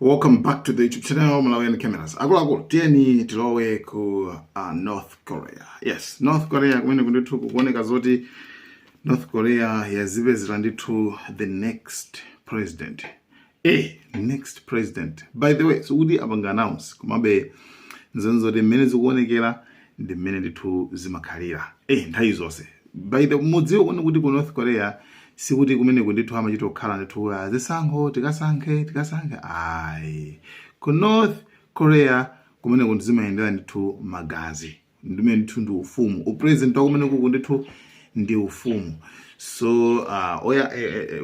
Welcome back to the YouTube channel Malawian Cameras. Akuluakulu, tiyeni tilowe ku North Korea. Yes, North Korea kumene kundithu kukuoneka zoti North Korea yazipezera ndithu the next president. Next president. By the way, sikuti apanga announce, komabe nzeni zoti mmene zikuonekera ndi mmene ndithu zimakhalira. Nthawi zonse. By the mudziwe kuona kuti ku North Korea sikuti kumeneko ndithu amachita kukhala ndithu zisankho, tikasankhe tikasankhe, ayi. Ku North Korea kumeneko ndizimayendera ndithu magazi, ndimene ndithu ndi ufumu, upresident wa kumeneko ndithu ndi ufumu. So oya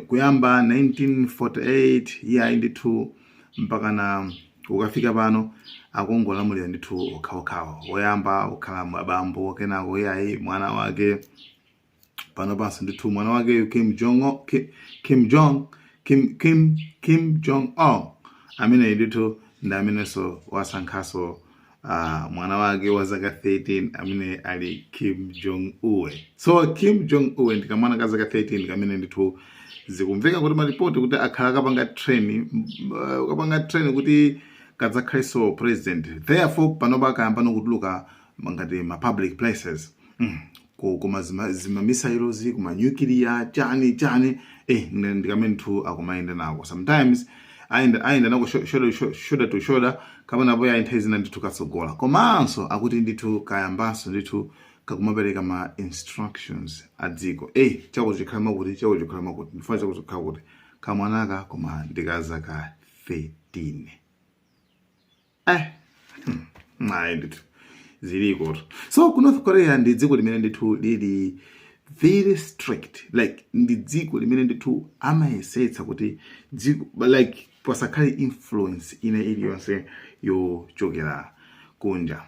kuyamba 1948 iyayi ndithu mpaka na ukafika pano akungolamulira ndithu okhaokhawo. Woyamba kukhala abambo, kenako iyayi mwana wake, pano panso ndithu mwana wake Kim Jong Kim, Kim Jong Kim Kim Kim Jong Un amene ndithu ndi amenenso wasankhaso mwana wake wa zaka 13 amene ali Kim Jong Un. So Kim Jong Un ndi kamwana ka zaka 13 kamene ndithu zikumveka kuti malipoti kuti akhala akapanga train, kapanga train kuti kadzakhalenso president. Therefore panopa akayamba nokutuluka ngati ma public places, koma zima missiles, kuma nuclear, chani chani, ndikamene ndithu akumayenda nako. Sometimes ayenda nako shoulder to shoulder, kapena ayi, nthawi zina ndithu katsogola. Komanso akuti ndithu kayambanso ndithu kakumapereka ma instructions a dziko, chakuti chikhala makuti, chakuti chikhala makuti, ndifuna chakuti chikhala kuti. Kamwanaka koma ndikazaka 13. Ayi ndithu ziliko. So ku North Korea ndi dziko limene ndithu lili very strict, like ndi dziko limene ndithu amayesetsa kuti dziko like pasakhale influence ina iliyonse yochokera kunja.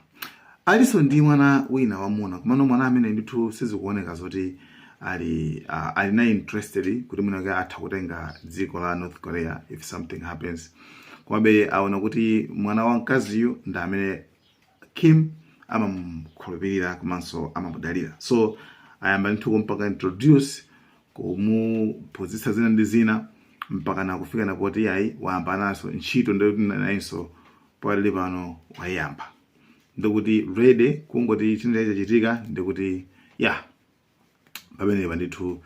Alinso ndi mwana wina wamuna, komano mwana amene ndithu sizikuoneka zoti ali na interested kuti mwina atha kutenga dziko la North Korea if something happens. Komabe aona kuti mwana wa mkaziyu ndi amene Kim amamukhulupirira komanso amamudalira, so ayamba ndithu kumpaka introduce, kumuphunzitsa zina ndi zina, mpaka nakufika napoti yayi, wayamba naso ntchito, ndikuti nayenso pakatili pano wayamba, ndikuti ready kungoti china chachitika, ndikuti ya pamenepa ndithu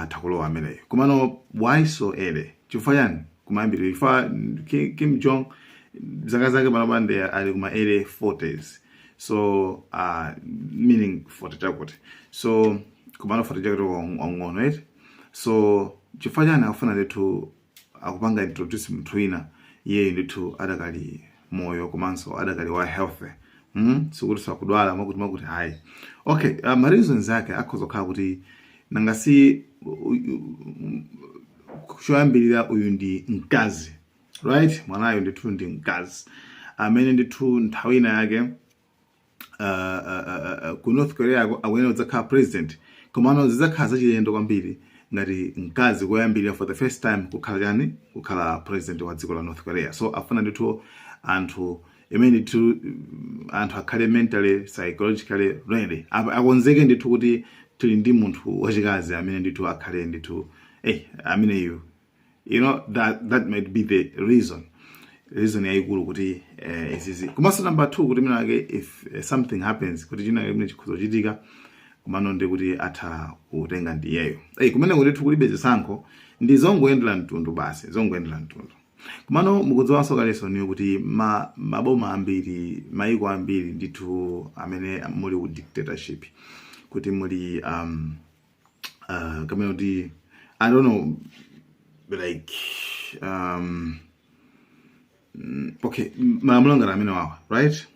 takulowa ameneyo. Komano why so early? Chifukwa chani kumayambiriro? Chifukwa Kim Jong zaka zake panopa ndi ali kuma early 40s, so meaning 40 chakuti, so komano 40 chakuti wang'ono, right? So chifukwa chani akufuna ndithu akupanga introduce munthu wina iyeyo ndithu adakali moyo komanso adakali wa healthy? Sikuti sakudwala mwakuti mwakuti, hayi. Okay, ma reasons ake akhoza kukhala kuti nangasi choyambirira uyu ndi mkazi, right? Mwanayo ndithu ndi mkazi amene ndithu nthawi ina yake ku North Korea akuyenera kudzakhala president. Komano zidzakhala zachilendo kwambiri ngati mkazi koyambirira for the first time kukhala chani, kukhala president wa dziko la North Korea. So afuna ndithu anthu imene ndithu anthu akhale mentally, psychologically ready, akonzeke ndithu kuti tili ndi munthu wachikazi amene ndithu akhale ndithu ameneyu. That might be the reason yayikulu kuti izizi. Komanso number two, kuti mwinake if something happens, kuti china chimene chikhoza kuchitika, komano ndi kuti atha kutenga ndiyeyo. Kumene ndithu kulibe zisankho, ndi zongoyendera mtundu basi, zongoyendera mtundu. Komano mukudziwanso kalenso niyo kuti maboma ambiri, maiko ambiri ndithu amene muli ku dictatorship, kuti muli kamene kuti, I don't know, like okay, malamulo ngati amene wawa, right?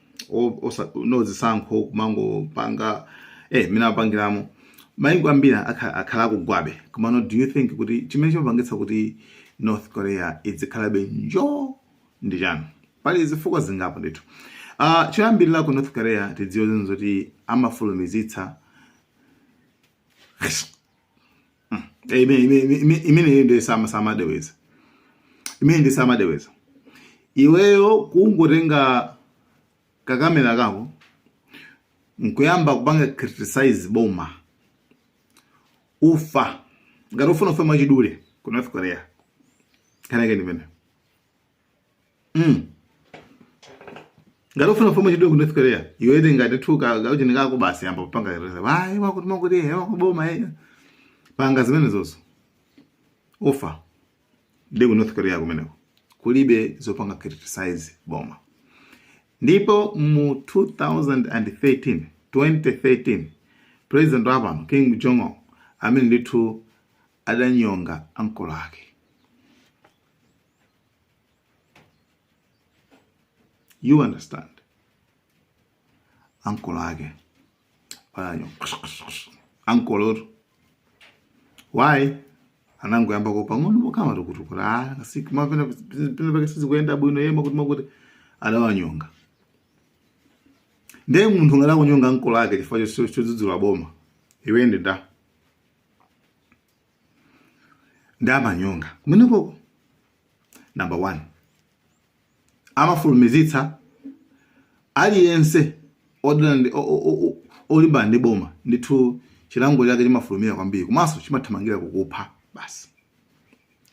No zisankho, kumangopanga mene apangiramo, maiko ambiri akhala akugwabe. Komano do you think kuti chimene chimapangitsa kuti North Korea izikhalabe njo ndi chani? Pali zifukwa zingapo ndithu. Choyambirira, ku North Korea tidziwe zinthu zoti amafulumizitsa. Imene ndi samadeweza, imene ndi samadeweza. Iweyo kungotenga kakamera kako nkuyamba kupanga criticize boma, ufa. Ngati ufuna ufe mwachidule ku North Korea, kanake ndimene. Ngati ufuna ufuna chidwe ku North Korea, iwe ete ngati thuka kauchini kako basi yamba kupanga criticize, ayi, wakuti makuti eh wakuboma eh, panga zimene zozo, ufa. Ndi ku North Korea kumeneko kulibe zopanga criticize boma. Ndipo mu 2013, 2013, president wapano Kim Jong Un amene ndithu adanyonga ankolo ake. You understand? Ankolo ake adanyonga ankolotu. Why? Anangoyambako pang'ono pokama tukutukula mapena pena pake sizikuyenda bwino yema kuti makuti adawanyonga. Ndiye munthu ngati akunyonga ankolo ake chifukwa chodzudzula boma, iwe ndi nda? Ndi amanyonga kumenekoko. Number one, amafulumizitsa aliyense odana ndi olimbana ndi boma. Ndithu chilango chake chimafulumira kwambiri, komanso chimathamangira kukupha basi.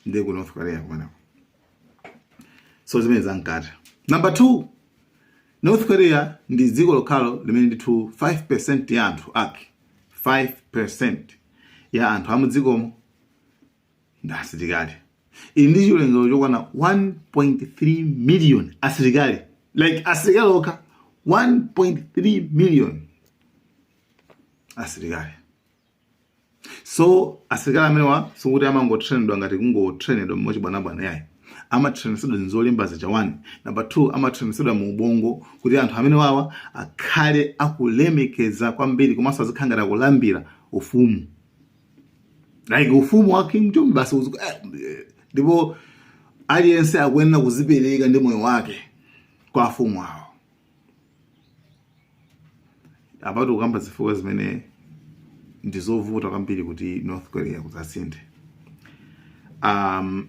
Ndiye ku North Korea kumeneko. So zimene zamkati. Number two, North Korea ndi dziko lokhalo limene ndithu 5% ya anthu ake, 5% ya anthu amudzikomo ndi asilikali. Ili ndi chiwerengero chokwana 1.3 million asilikali, like asilikali okha 1.3 million asilikali. So asilikali amenewa sikuti amangotrainedwa ngati kungotrainedwa mwachibwanabwana yayi, amatrainedwa nzolimba zija 1. Number 2, amatrainedwa mu ubongo kuti anthu amene wawa akhale akulemekeza kwambiri komanso azikhala ngati akulambira ufumu, like ufumu wa Kim Jong basi ndipo aliyense akuyenera kuzipereka ndi moyo wake kwa afumu awo. Apatu kukamba zifukwa zimene ndizovuta kwambiri kuti North Korea kuzasinthe.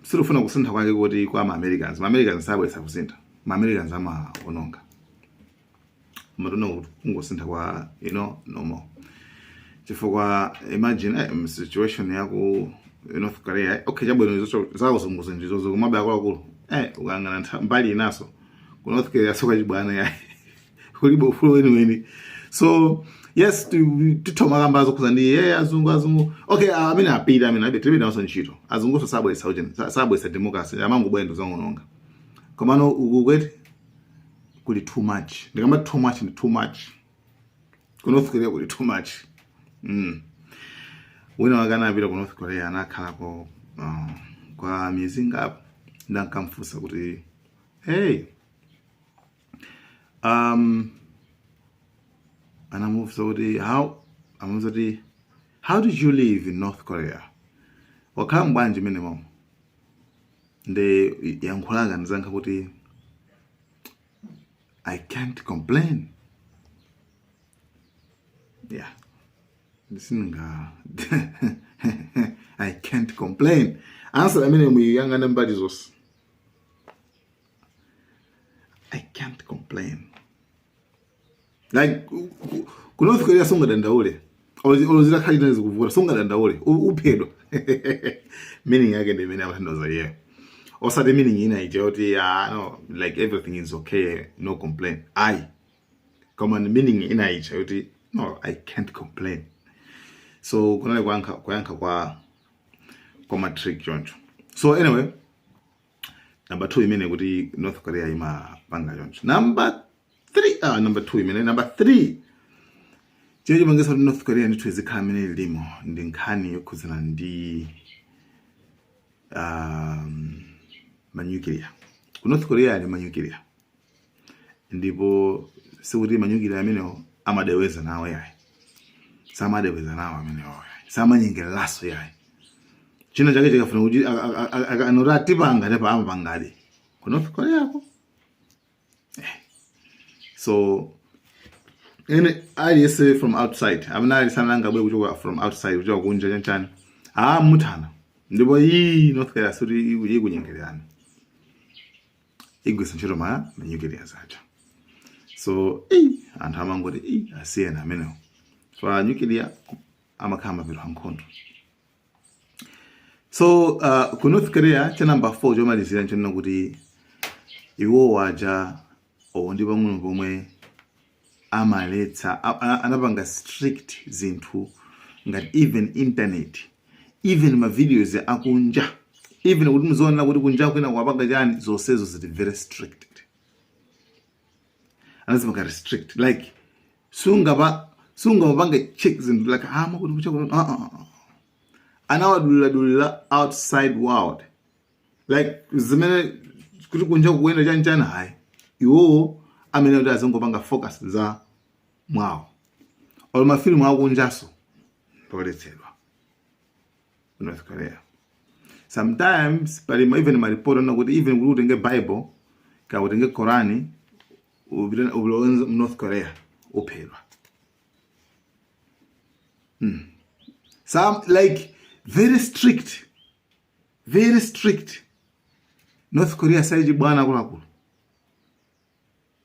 Sitifuna kusintha kwake kuti kwa ma-Americans. Ma-Americans sabweretsa kusintha, ma-Americans amaononga. Matuna kuti kungosintha kwa normal, chifukwa imagine situation yaku North Korea. Okay, chabwino, izo zakuzunguza ndizozo, komabe akuluakulu, ukangana mbali inaso ku North Korea sokachibwana yayi, kulibe ufulu weniweni. So yes, tithoma kamba zokhuza ndi ye azungu. Azungu, okay, amene apita amene abe tilibe nawonso ntchito. Azunguso sabweretsa ujeni, sabweretsa democracy, amangobwera ndizongononga. Komano uku kweti kuli too much. Ndikamba too much ndi too much. Ku North Korea kuli too much. Wina wake anapita ku North Korea, anakhalako kwa miyezi ingapo. Ndankamfunsa kuti, hey, anamufunsa kuti how, amufunsa kuti, "How did you live in North Korea? Wakhala mbwanji imene momo?" Nde yankhulanga ndizankha kuti, "I can't complain." Yeah, ndisinga I can't complain. Answer amene muyiyang'ane mbali zonse, I can't complain. Like ku North Korea sungadandaule, olo zitakhala zikuvuta sungadandaule, uphedwa. Meaning yake ndi imene amatanthauza iyeyo, osati meaning ina ija yoti, ah, no, like everything is okay, no complain, ayi. Koma ni meaning ina ija yoti, no, I can't complain. So kunali kuyankha kwa matrick choncho. So anyway, number 2 imene kuti North Korea imapanga choncho. Number 3, ah, number 2 imene, number 3 chimene chimangisa kuti North Korea ndithu izikhala imene ilimo ndi nkhani yokhudzana ndi manyukiliya. Ku North Korea ali manyukiliya, ndipo sikuti manyukiliya amenewo amadeweza nawo yayi, samadeweza nawo amenewo yayi, samanyengereraso yayi. China chake chikafuna kuti anoti atipanga, ndipo amapangadi ku North Korea ko. So ene aliyense from outside amene ali sanangabwe kuchoka from outside, kuchoka kunja chanchani, ah, muthana. Ndipo iyi North Korea suti ikunyengererani, igwisa ntchito ma nuclear zacha. So anthu amangoti, "Ei, asiyena amenewo." So a nuclear amakhala mapeto ankhondo. So ku North Korea, cha number 4 chomalizira nchonena kuti Iwo waja owo ndi pang'ono pomwe amaletsa, anapanga strict zinthu ngati even internet, even ma videos akunja, even kuti muzoonera kuti kunja kwina kuwapanga chani, zonsezo zili very strict. Anazipanga restrict, like sungapanga check zinthu like ama kuti kucha kuti anawadulira outside world, like zimene kuti kunja kuyenda chani chani, hayi. Iwowo amene kuti azingopanga focus za mwawo. Olo mafilimu akunjaso ndoletsedwa ku North Korea. Sometimes pali even maripoti ona kuti even kuti utenge Bible ka utenge Korani upite ulowenze mu North Korea, uphedwa. Some like very strict, very strict. North Korea saiji bwana, akuluakulu.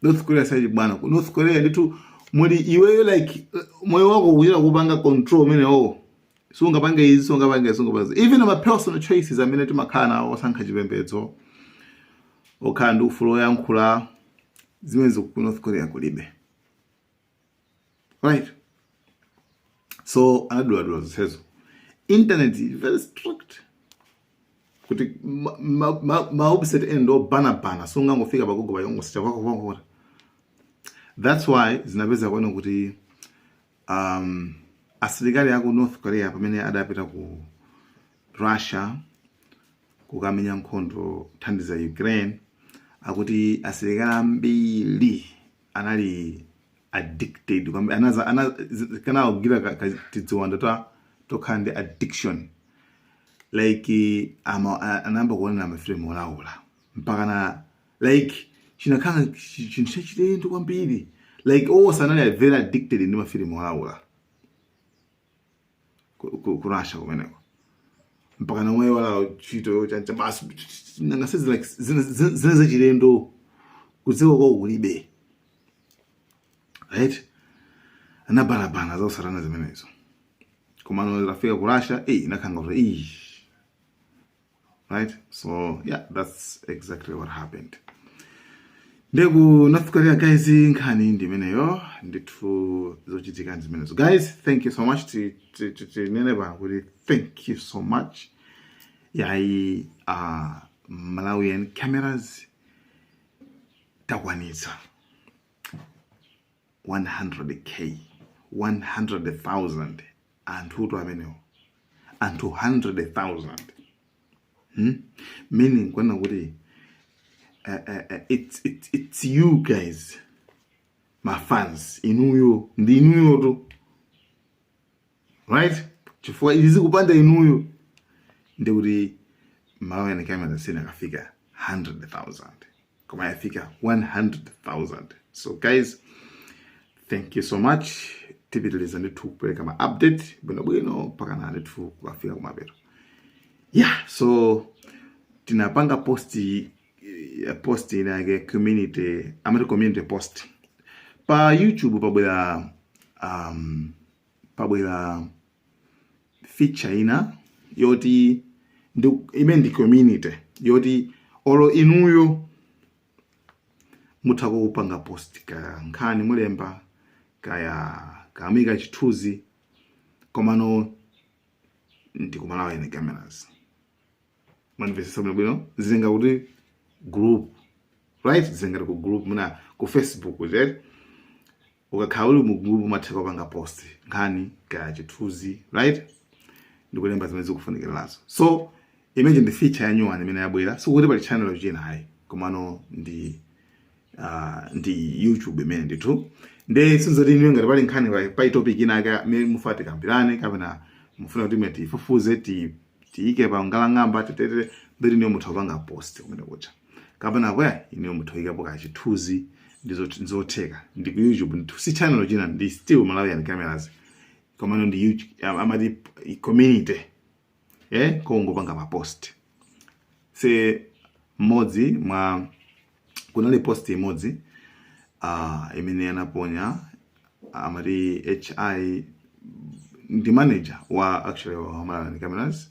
North Korea saiji bwana. Ku North Korea ndithu muli iweyo, like moyo wako kuchita kupanga control umenewo. Sungapange izi, sungapange izi, sungapange izi. Even ma personal choices amene timakhala nawo, osankha chipembedzo, okhala ndi ufulu oyankhula, zimenezo ku North Korea kulibe, right? So anaduladula zonsezo. Internet is very strict kuti ma website ene ndo banabana, sungangofika pa Google payongosecha kwako kwako. That's why zinapeza kuona kuti asilikali aku North Korea pamene adapita ku Russia kukamenya nkhondo kuthandiza Ukraine, akuti asilikali ambiri anali addicted kwambiri, kanawagwira tidziwanda ta tokhala ndi addiction, like anayamba kuonera mafilimu olaula mpaka na like chinakhala chinthu chachilendo kwambiri. Like onse anali very addicted ndi mafilimu olaula ku Russia kumeneko, mpaka namwe wala ntchito chancha basi nangasizi, like zina zachilendo kudziko kwawo kulibe, right? Anabalabana za usatana zimenezo. Komano zafika ku Russia, inakhanga kuti right? So yeah, that's exactly what happened ndeku North Korea, guys. Nkhani ndi imeneyo ndithu, zochitika ndi zimenezo. Guys, thank you so much. Tinene pano kuti thank you so much. Yayi, Malawian Cameras takwanitsa 100K, 100,000 anthutu amenewo, anthu 100,000, Meaning kwana kuti it's you guys, my fans, inuyo ndi inuyo tu, right? Chifukwa izi kupanda inuyo ndikuti Malawian Camera sinakafika 100,000, koma yafika 100,000. So guys, thank you so much. Tipitiliza ndithu kupereka ma update bwinobwino mpaka na ndithu kukafika kumapeto. Yeah, so tinapanga post, post inake community, amati community post pa YouTube. Pabwera feature ina yoti ndi imene ndi community, yoti olo inuyo mutha kupanga post kaya nkhani mulemba, kaya kamika chithunzi, komano ndi ku Malawian Cameras. Manifestation bwinobwino zilenga kuti group, right? Zingati ku group muna ku Facebook, right? Ukakhala uli mu group umatha kupanga post nkhani kaya chithunzi, right? Ndikulemba zimene zikufunikirazo. So imagine the feature ya new one imene yabwera, sikuti pali channel china ayi, komano ndi YouTube imene ndithu. Nde sinzoti iniwe ngati pali nkhani pa topic ina ake imene mufuna tikambirane kapena mufuna kuti imwe tifufuze, tiyike pa ngalang'amba tetete, ndoti iniwe mutha kupanga post kumene kucha kapena kweya iniwe mutha kuyikapo ka chithunzi, ndizotheka. Ndi ku YouTube ndithu, si channel china, ndi still Malawian Cameras, komano ndi YouTube, amati community, kongopanga ma post. Se mmodzi mwa kunali post imodzi imene anaponya, amati hi, ndi manager wa, actually, wa Malawian Cameras,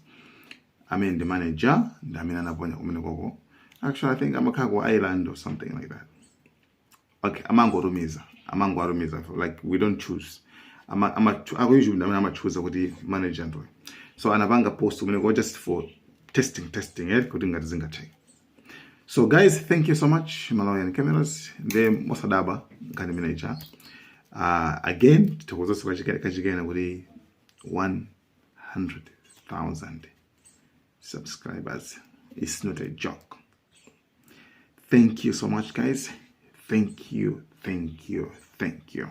amene ndi manager, ndi amene anaponya kumene koko. Actually, I think amakhala ku Ireland or something like that. Okay, amangotumiza, amangoatumiza. Like, we don't choose. Aku YouTube ndamene amachuza kuti manager ndo. So anapanga post kumeneko just for testing, eh, kuti ngati zingatheke. So guys, thank you so much, Malawian Cameras. Nde mosadaba nkhani manager. Again, tithokozenso kachikena kuti 100,000 subscribers is not a joke. Thank you so much, guys. Thank you, thank you, thank you.